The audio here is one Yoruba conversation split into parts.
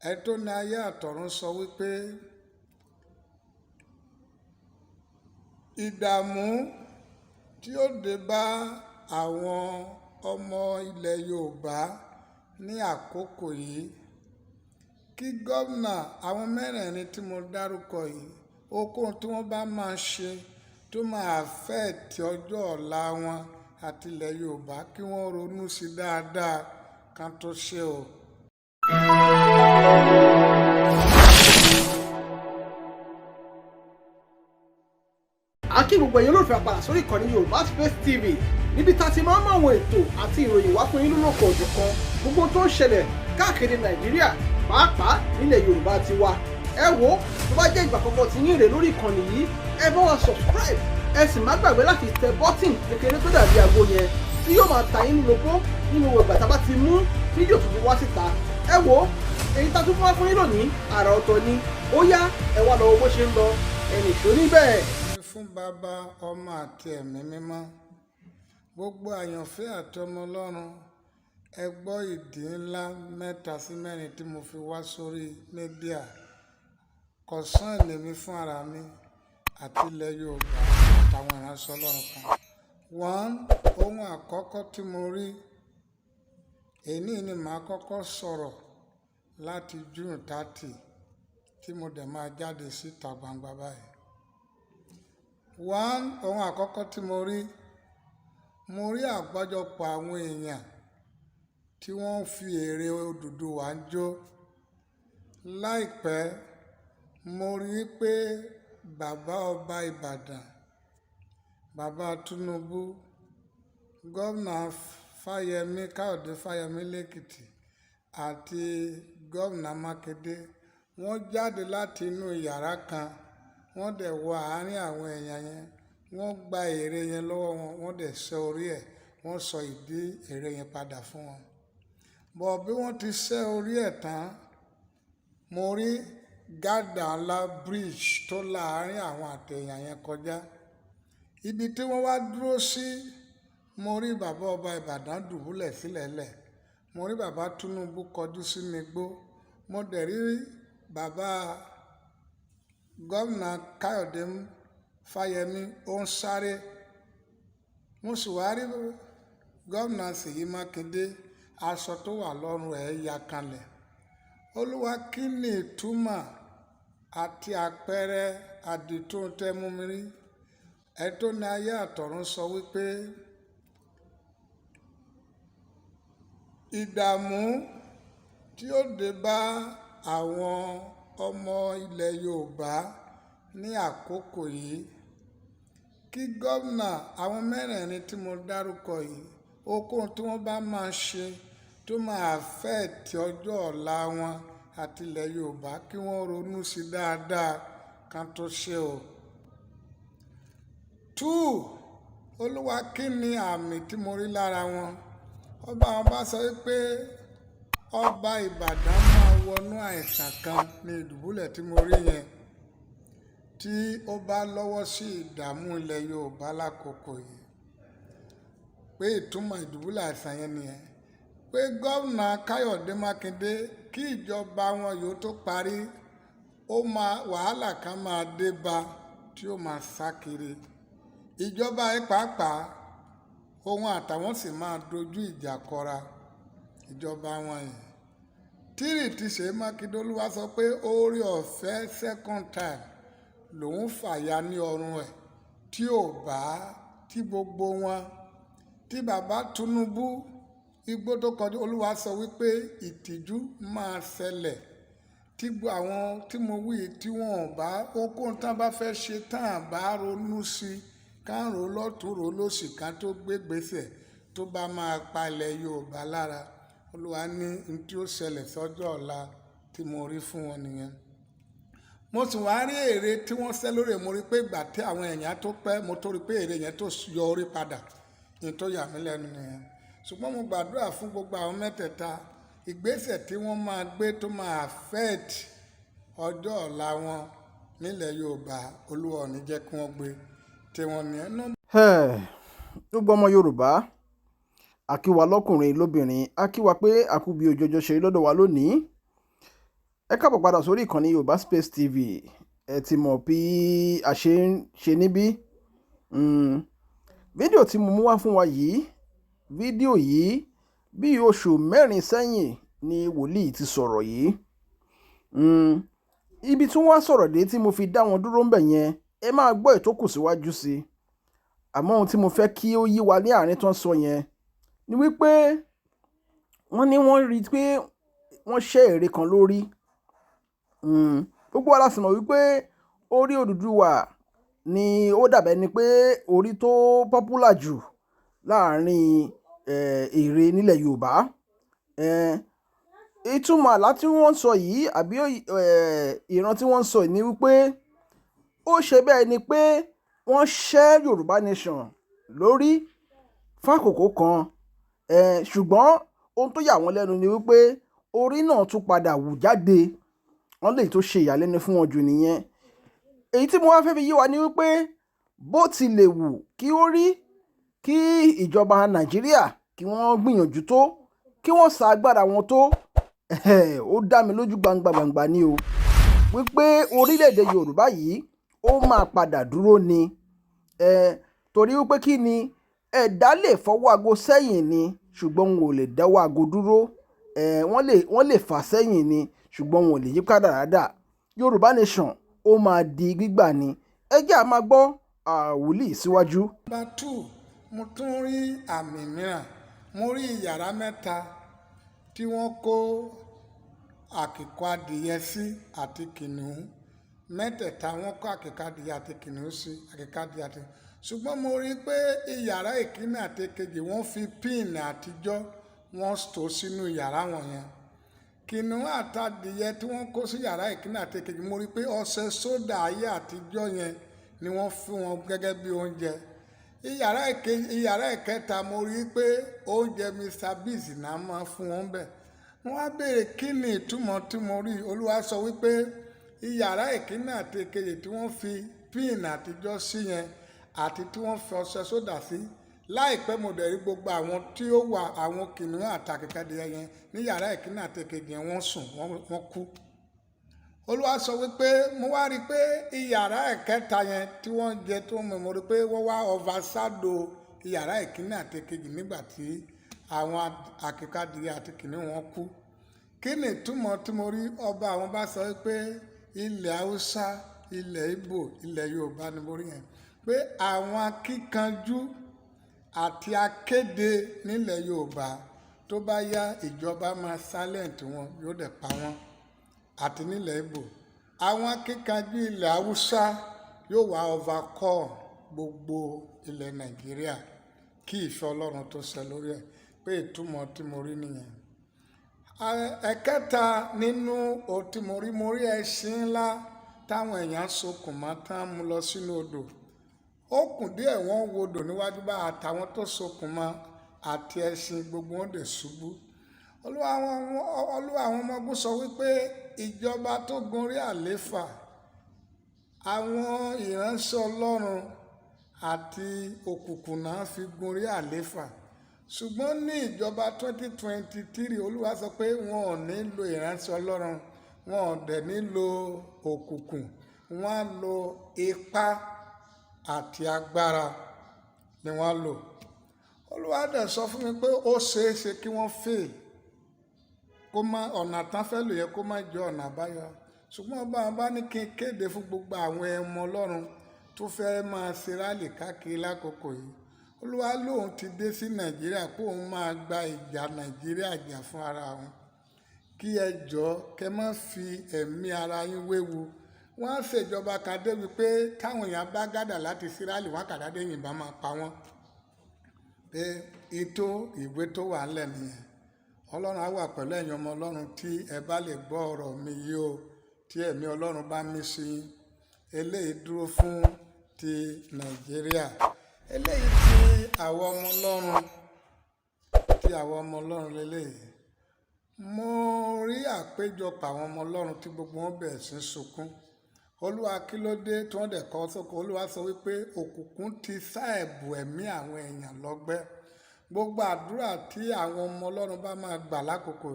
Ẹ tó ní ayé àtọ̀run sọ wípé ìdààmú tí ó dé bá àwọn ọmọ ilẹ̀ Yorùbá ní àkókò yìí, kí gómìnà àwọn mẹ́rẹ̀ẹ̀rin tí mo dárúkọ yìí, ohunkóhun tí wọ́n bá máa ṣe tó máa affect ọjọ́ ọ̀la wọn àti ilẹ̀ Yorùbá, kí wọ́n ronú sí dáadáa kan tó ṣe o. A kí gbogbo ẹ̀yin olólùfẹ́ àpàdà sórí ìkànnì Yorùbá Space TV, níbi tá a ti máa ń mú àwọn ètò àti ìròyìn wá fún yín lólókan òjọ̀kan, gbogbo tó ń ṣẹlẹ̀ káàkiri Nàìjíríà, pàápàá nílẹ̀ Yorùbá ti wa. Ẹ wo, tó bá jẹ́ ìgbà àkọ́kọ́ tí yín rè lórí ìkànnì yìí, ẹ bá wa subscribe, ẹ sì má gbàgbé láti tẹ button kékeré tó dàbí àgbo yẹn, tí yóò máa ta yín lólobó nínú ìgbà tá a bá ti mú fídíò tuntun wá síta. Ẹ wo, èyí tá a tún fún wá fún yín lónìí, àrà ọ̀tọ̀ ni. Ó yá, ẹ wá lọ wo bó ṣe ń lọ, ẹnì ṣó níbẹ̀. Fún Bàbá, Ọmọ àti Ẹ̀mí Mímọ́, gbogbo àyànfẹ́ àti ọmọ Ọlọ́run, ẹ gbọ́ ìdí ńlá mẹ́ta sí mẹ́rin tí mo fi wá sórí media. Kọ̀sán lèmi fún ara mi àti ilẹ̀ Yorùbá àtàwọn ìránṣẹ́ Ọlọ́run kan. One, ohun àkọ́kọ́ tí mo rí, èní ni màá kọ́kọ́ sọ̀rọ̀ láti June 30 tí mo dẹ̀ máa jáde síta gbangba báyìí. One, ohun àkọ́kọ́ tí mo rí, mo rí àgbájọpọ̀ àwọn èèyàn tí wọ́n ń fi ère Odùduwà ń jó. Láìpẹ́, mo rí i pé bàbá ọba Ìbàdàn, bàbá Tinubu, gómìnà Fáyẹmí, Káyọ̀dé Fáyẹmí lẹ́kìtì àti gómìnà Mákindé, wọ́n jáde láti inú yàrá kan, wọ́n dẹ̀ wọ àárín àwọn èèyàn yẹn, wọ́n gba ère yẹn lọ́wọ́ wọn, wọ́n dẹ̀ ṣẹ́ orí ẹ̀, wọ́n sọ ìdí ère yẹn padà fún wọn. Bọ̀ bí wọ́n ti ṣẹ́ orí ẹ̀ tán, mo rí gádà ńlá, bridge tó láàárín àwọn àtẹ̀yàn yẹn kọjá. Ibi tí wọ́n wá dúró sí, mo rí bàbá ọba Ìbàdàn dùbúlẹ̀ sílẹ̀lẹ̀, mo rí bàbá Tinubu kọjú sínú igbó, mo dẹ̀ rí bàbá gómìnà Káyọ̀dé Fáyẹmí ó ń sáré. Mo sì wá rí gómìnà Ṣèyí Mákindé, aṣọ tó wà lọ́rùn ẹ̀ ya kanlẹ̀. Olúwa, kí ni ìtumọ̀ àti àpẹẹrẹ àdìtú tẹ́ mú mi rí? Ẹ tó ní ayé àtọ̀run sọ wípé ìdààmú tí ó dé bá àwọn ọmọ ilẹ̀ Yorùbá ní àkókò yìí, kí gómìnà àwọn mẹ́rẹ̀ẹ̀rin tí mo dárúkọ yìí, ohunkóhun tí wọ́n bá máa ṣe tó máa affect ọjọ́ ọ̀la wọn àti ilẹ̀ Yorùbá, kí wọ́n ronú sí dáadáa kan tó ṣe o. Two, Olúwa, kí ni àmì tí mo rí lára wọn? Ọba àwọn bá sọ wípé ọba Ìbàdàn máa wọnú àìsàn kan ní ìdùbúlẹ̀ tí mo rí yẹn, tí ó bá lọ́wọ́ sí ìdààmú ilẹ̀ Yorùbá lákòókò yìí, pé ìtumọ̀ ìdùbúlẹ̀ àìsàn yẹn nìyẹn, pé gómìnà Káyọ̀dé Mákindé, kí ìjọba wọn yóò tó parí, ó máa wàhálà kan máa dé bá tí ó máa sá kiri ìjọba ẹ pàápàá, òun àtàwọn sì máa dojú ìjà kọra ìjọba wọn yìí. Tírì ti Ṣèyí Mákindé, Olúwa sọ pé oore ọ̀fẹ́ second time lòun fàya ní ọrùn ẹ̀, tí ò bá tí gbogbo wọn tí bàbá Tinubu igbó tó kọjú. Olúwa sọ wípé ìtìjú máa ṣẹlẹ̀ tí àwọn tí mo wí, tí wọn ò bá ohunkóhun tán bá fẹ́ ṣe tán, bá ronú sí ká rò lọ́tún rò lósì ká tó gbé gbèsè tó bá máa palẹ̀ Yorùbá lára. Olúwa ní n tí ó ṣẹlẹ̀ sọ́jọ́ ọ̀la tí mo rí fún wọn nìyẹn. Mo sì wá rí ère tí wọ́n ṣẹ́ lórí. Mo rí pé ìgbà tí àwọn èèyàn tó pẹ́, mo tó rí pé ère yẹn tó yọ orí padà ní tó yà mí lẹ́nu nìyẹn. Ṣùgbọ́n mo gbàdúrà fún gbogbo àwọn mẹ́tẹ̀ẹ̀ta, ìgbésẹ̀ tí wọ́n máa gbé tó máa affect ọjọ́ ọ̀la wọn nílẹ̀ Yorùbá, Olúwa ò ní jẹ́ kí wọ́n gbé tí wọ́n ní ẹnu. Gbogbo ọmọ Yorùbá, a kí wa lọ́kùnrin lóbìnrin, a kí wa pé a kú bí ojú ọjọ́ ṣe rí lọ́dọ̀ wa lónìí. Ẹ káàbọ̀ padà sórí ìkànnì Yorùbá Space TV. Ẹ ti mọ̀ bí a ṣe ń ṣe níbí. Fídíò tí mo mú wá fún wa yìí, fídíò yìí, bí oṣù 4 sẹ́yìn ni wòlíì ti sọ̀rọ̀ yìí. Ibi tí wọ́n sọ̀rọ̀ dé tí mo fi dá wọn dúró ńbẹ̀ yẹn, ẹ máa gbọ́ ìtókù síwájú sí i. Àmọ́ ohun tí mo fẹ́ kí ó yí wa ní àárín tó ń sọ yẹn ni wípé wọ́n ní wọ́n rí i pé wọ́n ṣẹ́ ère kan lórí. Gbogbo wa la sì mọ̀ wípé orí Odùduwà ni ó dàbí ẹni pé orí tó popular jù láàrin ère nílẹ̀ Yorùbá. Ìtumọ̀ àlá tí wọ́n ń sọ yìí àbí ìran tí wọ́n ń sọ yìí ni wípé ó ṣe bẹ́ẹ̀ ni pé wọ́n ṣẹ́ Yorùbá Nation lórí fún àkókò kan, ṣùgbọ́n ohun tó yà wọ́n lẹ́nu ni wípé orí náà tún padà wù jáde. Wọ́n lè tó ṣe ìyàlẹ́nu fún wọn jù nìyẹn. Èyí tí mo wá fẹ́ fi yé wa ni wípé bó ti lè wù kí ó rí, kí ìjọba Nàìjíríà kí wọ́n gbìyànjú tó, kí wọ́n sa agbára wọn tó, ó dá mi lójú gbangba gbangba ni o wípé orílẹ̀-èdè Yorùbá yìí ó máa padà dúró ni. Torí wípé kí ni, ẹ̀dá lè fọwọ́ aago sẹ́yìn ni, ṣùgbọ́n wọn ò lè dáwọ́ aago dúró. Wọ́n lè fà sẹ́yìn ni, ṣùgbọ́n wọn ò lè yí kádàrá dà. Yorùbá Nation ó máa di gbígbà ni. Ẹ jẹ́ a máa gbọ́ wòlíì síwájú. Number two, mo tún rí àmì mìíràn. Mo rí yàrá mẹ́ta tí wọ́n kó àkìkọ adìyẹ sí àti kìnìún. Mẹ́tẹ̀ẹ̀ta, wọ́n kó àkìkọ adìyẹ àti kìnìún sí, àkìkọ adìyẹ àti, ṣùgbọ́n mo rí pé ìyàrá ìkíní àti èkejì, wọ́n fi pin àtijọ́, wọ́n tó sínú yàrá wọ̀nyẹn. Kìnìún àtadìyẹ tí wọ́n kó sí yàrá ìkíní àti èkejì, mo rí pé ọṣẹ sódà ayé àtijọ́ yẹn ni wọ́n fún wọn gẹ́gẹ́ bí oúnjẹ. Ìyàrá ìkejì, ìyàrá ìkẹta, mo rí pé oúnjẹ Mr Biggs náà máa fún wọn bẹ́ẹ̀. Wọ́n á béèrè kí ni ìtumọ̀ tí mo rí. Olúwa sọ wípé ìyàrá ìkíní àti èkejì tí wọ́n fi pin àtijọ́ sí yẹn àti tí wọ́n fi ọṣẹ sódà sí, láìpẹ́ mo dẹ̀ rí gbogbo àwọn tí ó wà, àwọn kìnìún àtàkìkadìyẹ yẹn ní yàrá ìkíní àti èkejì yẹn, wọ́n sùn, wọ́n kú. Olúwa sọ wípé mo wá rí i pé ìyàrá ìkẹta yẹn tí wọ́n jẹ tó mọ̀, mo rí i pé wọ́n wá overshadow ìyàrá ìkíní àti èkejì nígbà tí àwọn àkìkadìyẹ àti kìnìún wọn kú. Kí ni ìtumọ̀ tí mo rí? Ọba àwọn bá sọ wípé ilẹ̀ Haúsá, ilẹ̀ Ìgbò, ilẹ̀ Yorùbá ni mo rí yẹn, pé àwọn akíkanjú àti akéde nílẹ̀ Yorùbá, tó bá yá, ìjọba máa silent wọn, yóò dẹ̀ pa wọ́n, àti nílẹ̀ Ìgbò. Àwọn akíkanjú ilẹ̀ Haúsá yóò wá overcome gbogbo ilẹ̀ Nàìjíríà kí ìfẹ́ Ọlọ́run tó ṣẹ lórí ẹ̀, pé ìtumọ̀ tí mo rí nìyẹn. Ẹ̀kẹta nínú ohun tí mo rí, mo rí ẹṣin ńlá táwọn èèyàn sokùn mọ́ tán mú lọ sínú odò. Ó kùn díẹ̀, wọ́n wo odò níwájú bá, àtàwọn tó sokùn mọ́ àti ẹṣin, gbogbo wọn dẹ̀ ṣubú. Olúwa àwọn ọmọ ogun sọ wípé ìjọba tó gorí àléfà, àwọn ìránṣẹ́ Ọlọ́run àti òkùnkùn náà fi gorí àléfà. Ṣùgbọ́n ní ìjọba 2023, Olúwa sọ pé wọn ò ní lo ìránṣẹ́ Ọlọ́run, wọn ò dẹ̀ ní lo òkùnkùn, wọ́n á lo ipá àti agbára ni wọ́n á lò. Olúwa dẹ̀ sọ fún mi pé ó ṣeé ṣe kí wọ́n fail, kó má ọ̀nà tán fẹ́ lò yẹ kó má jẹ́ ọ̀nà àbáyọ. Ṣùgbọ́n ọba bá ní kí n kéde fún gbogbo àwọn ọmọ Ọlọ́run tó fẹ́ máa ṣe rally káàkiri lákòókò yìí. Olúwa lóun ti dé sí Nàìjíríà kó òun máa gba ìjà Nàìjíríà jà fún ara òun. Kí ẹ jọ̀ọ́, kẹ́ má fi ẹ̀mí ara yín wéwu. Wọ́n á ṣèjọba kan débi pé táwọn èèyàn bá gather láti ṣe rally, wọ́n kàdá dé yìnbọn máa pa wọ́n. Pé ètò ìwé tó wà ńlẹ̀ nìyẹn. Ọlọ́run á wà pẹ̀lú ẹ̀yin ọmọ Ọlọ́run tí ẹ bá lè gbọ́ ọ̀rọ̀ mi yìí o, tí ẹ̀mí Ọlọ́run bá mí sí yín. Eléyìí dúró fún ti Nàìjíríà. Eléyìí tí àwọn ọmọ Ọlọ́run, tí àwọn ọmọ Ọlọ́run lélẹ́yìí. Mo rí àpéjọpọ̀ àwọn ọmọ Ọlọ́run tí gbogbo wọn bẹ̀rẹ̀ sí í sunkún. Olúwa, kí ló dé tí wọ́n dẹ̀ kọ́ sóko? Olúwa sọ wípé òkùnkùn ti sá ẹ̀bù ẹ̀mí àwọn èèyàn lọ́gbẹ́. Gbogbo àdúrà tí àwọn ọmọ Ọlọ́run bá máa gbà lákòókò,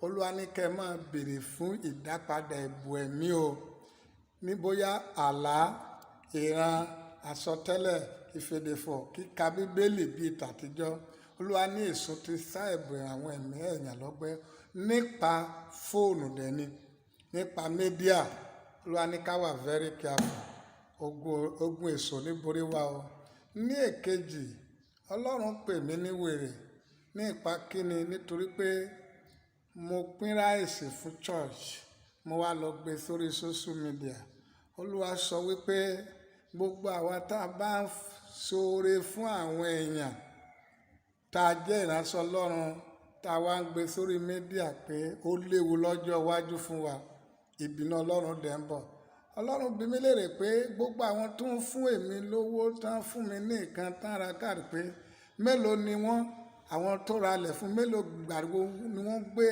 Olúwa ní kẹ́ ẹ máa béèrè fún ìdápadà ẹ̀bùn ẹ̀mí o, ní bóyá àlá, ìran, àsọtẹ́lẹ̀, ìfèdèfọ̀, kíka Bíbélì bíi tàtijọ́. Olúwa ní èso ti sá ẹ̀bùn àwọn ẹ̀mí ẹ̀yàn lọ́gbẹ́ nípa fóònù dẹni, nípa media. Olúwa ní ká wà very careful. Ogun èso níborí wa o. Ní èkejì, Ọlọ́run pè mí ní wèrè ní ipa kíni? Nítorí pé mo pín rice fún church, mo wá lọ gbé sórí social media. Olúwa sọ wípé gbogbo àwa tá a bá ń ṣoore fún àwọn èèyàn, tá a jẹ́ ìránṣẹ́ Ọlọ́run, tá a wá ń gbé sórí media, pé ó léwu lọ́jọ́ iwájú fún wa, ìbínú Ọlọ́run dẹ̀ ń bọ̀. Ọlọ́run bi mí léèrè pé gbogbo àwọn tó ń fún èmi lówó, tó ń fún mi ní nǹkan, tán ra káàdì, pé mélòó ni wọ́n? Àwọn tó ra lẹ̀ fún mélòó gbàgbó ni wọ́n gbé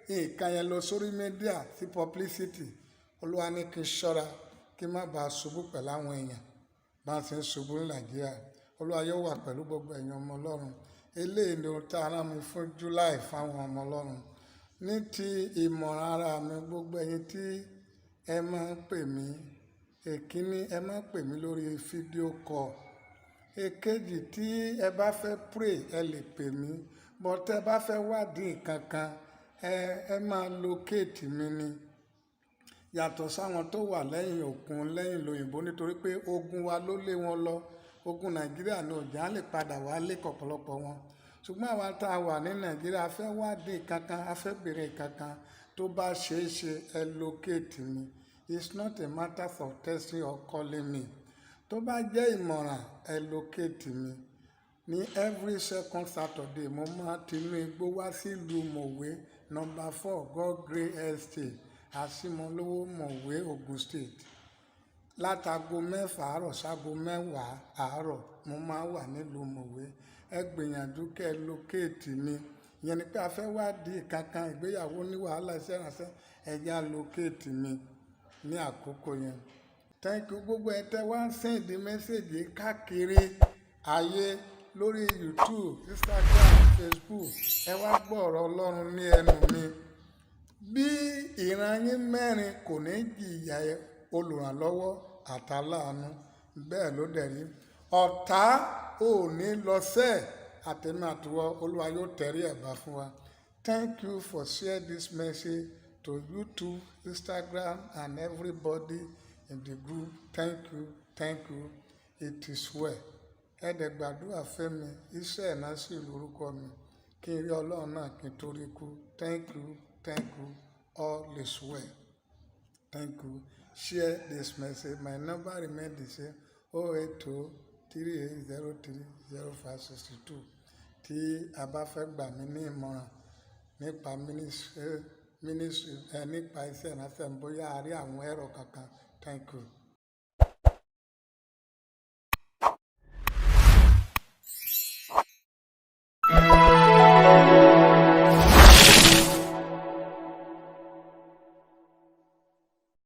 nǹkan yẹn lọ sórí media sí publicity? Olúwa ní kí n ṣọ́ra, kí n má bàa ṣubú pẹ̀lú àwọn èèyàn bá a ti ń ṣubú ní Nàìjíríà. Olúwa yóò wà pẹ̀lú gbogbo ẹ̀yin ọmọ Ọlọ́run. Eléyìí ni ohun tá a rán mi fún July fáwọn ọmọ Ọlọ́run. Ní ti ìmọ̀ràn ara mi, gbogbo ẹ̀yin tí ẹ máa ń pè mí, èkíní, ẹ má pè mí lórí video call. Èkejì, tí ẹ bá fẹ́ pray, ẹ lè pè mí, but tẹ́ bá fẹ́ wádìí nǹkan kan, ẹ máa locate mi ni, yàtọ̀ sáwọn tó wà lẹ́yìn òkun, lẹ́yìn lóyìnbó, nítorí pé ogun wa ló lé wọn lọ. Ogun Nàìjíríà ní ọjà lè padà wá lé ọ̀pọ̀lọpọ̀ wọn. Ṣùgbọ́n àwa tá a wà ní Nàìjíríà, a fẹ́ wádìí kankan, a fẹ́ béèrè kankan, tó bá ṣeé ṣe, ẹ locate mi. It's not a matter of texting or calling me. Tó bá jẹ́ ìmọ̀ràn, ẹ locate mi ní every second Saturday. Mo máa tinú igbó wá sílùú Mọ̀wé, number 4, God Grey Estate, Àsìmọ́lówó, Mọ̀wé, Ogun State. Látago 6 àárọ̀ ságo 10 àárọ̀, mo máa wà nílùú Mọ̀wé. Ẹ gbìyànjú kẹ́ ẹ locate mi. Ìyẹn ni pé a fẹ́ wádìí kankan, ìgbéyàwó ní wàhálà, iṣẹ́ ìránṣẹ́, ẹ já locate mi ní àkókò yẹn. Thank you, gbogbo ẹ tẹ́ wá ń send message káàkiri ayé lórí YouTube, Instagram, Facebook. Ẹ wá gbọ́ ọ̀rọ̀ Ọlọ́run ní ẹnu mi. Bí ìran yín mẹ́rin kò ní jìyà olùrànlọ́wọ́ àtàláàánú, bẹ́ẹ̀ ló dẹ̀ rí. Ọ̀tá ò ní lọ sẹ́ẹ̀, àtẹ̀mí àtiwọ́, Olúwa yóò tẹ̀rí ẹ̀ bá fún wa. Thank you for share this message to YouTube, Instagram and everybody in the group. Thank you, thank you. It is well. Ẹ dẹ̀ gbàdúrà fẹ́mi, iṣẹ́ ẹ̀ náà sì lórúkọ mi, kí n rí Ọlọ́run náà kí n tó rí kú. Thank you, thank you. All is well. Thank you. Share this message. My number remain the same, 08238030562. Tí a bá fẹ́ gbà mí ní ìmọ̀ràn nípa ministry ẹ, nípa iṣẹ́ ìránṣẹ́, bóyá a rí àwọn ẹ̀rọ kankan. Thank you.